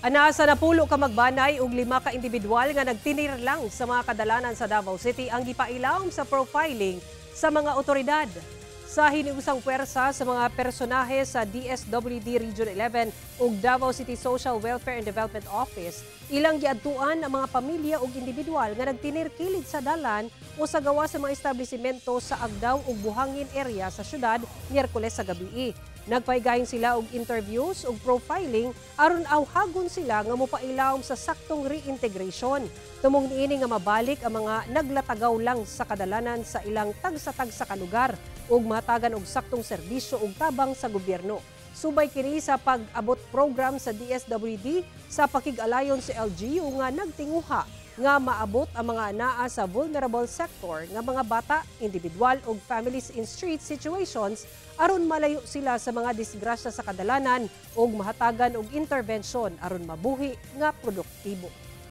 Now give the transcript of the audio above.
Anaa sa 10 ka magbanay ug 5 ka individual nga nagtinir lang sa mga kadalanan sa Davao City ang gipailawom sa profiling sa mga otoridad. Sa hiniusang puwersa sa mga personahe sa DSWD Region 11 ug Davao City Social Welfare and Development Office, ilang giadtuan ang mga pamilya ug individual nga nagtinir kilid sa dalan o sa gawa sa mga establishmento sa Agdao ug Buhangin area sa syudad Miyerkules sa gabii. Nagpahigayon sila og interviews ug profiling aron awhagon sila nga mopailawom sa saktong reintegration. Tumong niini nga mabalik ang mga naglatagaw lang sa kadalanan sa ilang tagsa-tagsa ka lugar ug mahatagan og saktong serbisyo ug tabang sa gobyerno. Subay kini sa pag-abot program sa DSWD sa pakig-alayon sa LGU nga nagtinguha nga maabot ang mga anaa sa vulnerable sector nga mga bata, individual ug families in street situations aron malayo sila sa mga disgrasya sa kadalanan ug mahatagan og intervention aron mabuhi nga produktibo.